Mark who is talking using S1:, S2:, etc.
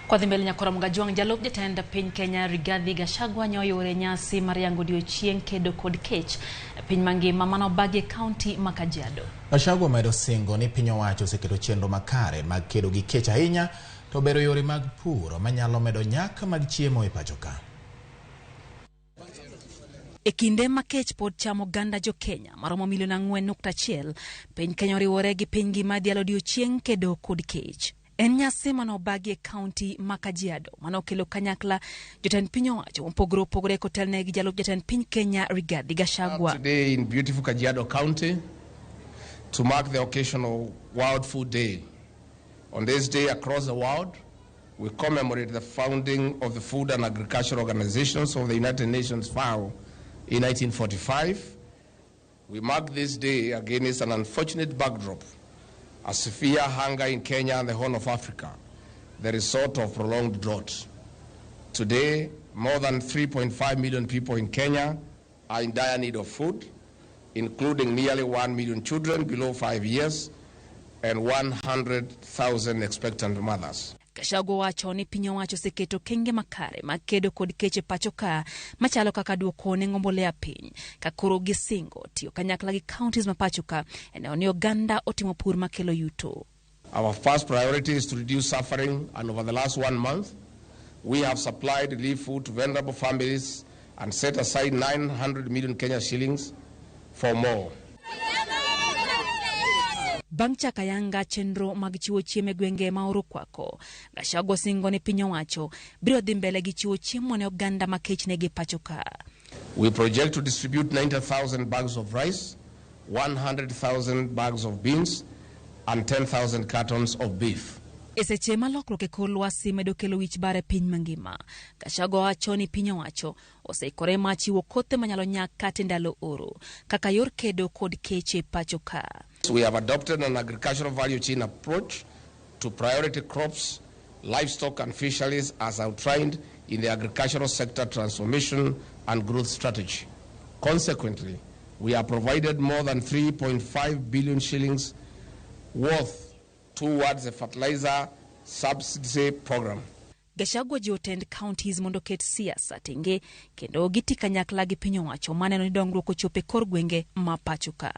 S1: Kwadhi mbele nyakora Mgajwang' jalup jatend piny Kenya Rigathi Gachagua nyoyore nyasi mar yango odiochieng' kedo kod kech e piny mangima mano obagi e kaunti ma Kajiado.
S2: Gachagua omedo singo ni piny owacho oseketo chenro makare mag kedo gi kech ahinya to bero yore mag pur manyalo medo nyak mag chiemo e pacho ka.
S1: E kinde ma kech pod chamo oganda jo Kenya maromo milion 4.1, piny Kenya oriwore gi piny ngima dhialo odiochieng' kedo kod kech. En nyasi mane obagi e kaunti ma Kajiado mane okelo kanyakla jotend piny owacho mopogore opogore kotelne gi jalup jatend piny Kenya Rigathi Gachagua.
S3: Today in beautiful Kajiado County to mark the occasion of World Food Day. On this day across the world, we commemorate the founding of the Food and Agriculture Organizations of the United Nations FAO in 1945. We mark this day against an unfortunate backdrop, a severe hunger in Kenya and the Horn of Africa, the result of prolonged drought. Today, more than 3.5 million people in Kenya are in dire need of food, including nearly 1 million children below 5 years and 100,000 expectant mothers.
S1: Gachagua wacho ni piny owacho oseketo okenge makare mag kedo kod kech e pacho ka machalo kaka duoko nengo mbolea piny ka koro gisingo tiyo kanyakla gi counties ma pacho ka e neno ni oganda otimo pur makelo yuto.
S3: Our first priority is to reduce suffering, and over the last 1 month, we have supplied relief food to vulnerable families and set aside 900 million Kenya shillings for more.
S1: Bang' chako ayanga chenro mag chiwo chiemo e gwenge ma oro kwako, Gachagua osingo ni piny owacho biro dhi mbele gi chiwo chiemo ne oganda ma kech negi pacho ka.
S3: We project to distribute 90,000 bags of rice, 100,000 bags of beans, and 10,000 cartons of beef.
S1: E seche ma lokruok e kor lwasi medo kelo wich bar e piny mangima, Gachagua wacho ni piny owacho oseikore mar chiwo kothe manyalo nyak kata e ndalo oro kaka yor kedo kod kech e pacho ka.
S3: We have adopted an agricultural value chain approach to priority crops, livestock and fisheries as outlined in the agricultural sector transformation and growth strategy. Consequently, we have provided more than 3.5 billion shillings worth towards the fertilizer subsidy program.
S1: Gachagua jiwo tend counties mondo oket siasa tenge kendo giti kanyakla gi piny owacho maneno ni dongruok ochopo e kor gwenge ma pacho ka.